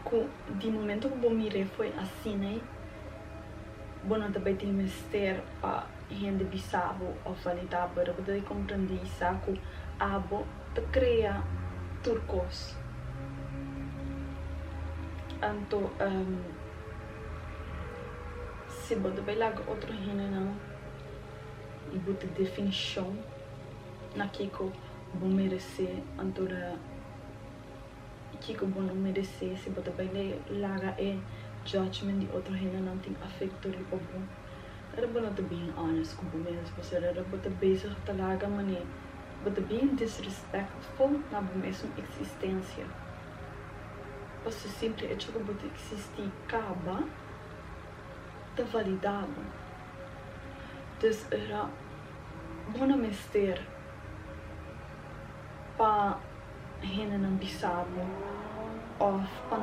Ku di momento ku bo mir'é fo'i asina ei, bo no ta bai tin mester pa hende bisa bo òf validá bo, pero bo ta di komprendé i sa ku abo ta krea tur kos. Anto si bo ta bai laga otro hendenan bo ta definishon na kiko bo meresé, anto kiko bo no meresé, si bo ta bai laga e judgment di otro hendenan tin afekto riba bo, ora bo no ta being honest ku bo mes, pasobra bo ta bezig ta laga manera bo ta being disrespectful na bo mesun eksistensia. Pasobra simple echo ku bo ta eksistí kaba ta validá bo. Dus ora bo no mester pa hendenan bisa bo òf pa.